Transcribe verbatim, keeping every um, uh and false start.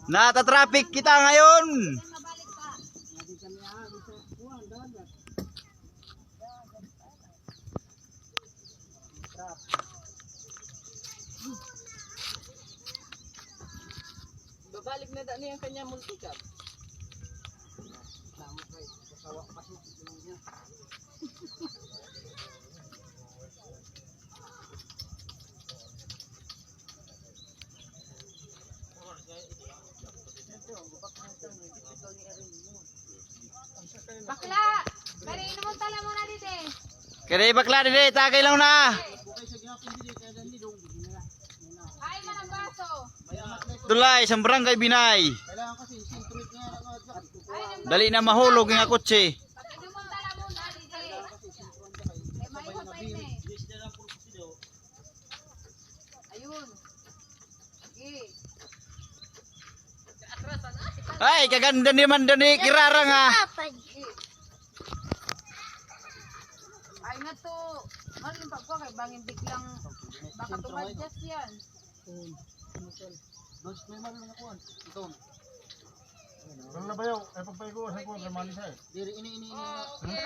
Nata-traffic kita ngayon. Babalik na da niya an kanya multicab. Bakla, kari inom unta la muna didi. Kari bakla didi, tagay la muna. Ay, manang baso. Tulay, sa barangay Binay. Dali na mahulog nga kotse. Pag-inom unta la muna didi. Eh, may hapay na eh. Ayun. Sige. Ay, kaganda naman daw ni Kirara nga. Ay, nga to. Ano yung pagkuha kay bangin biglang baka tumadyas yan. Dos, may marunong ako, ah. Ito. Ang nabayaw, ay pagpaigo, sa kuha, may mali siya eh. Diri, ini, ini, ini. Oh, okay.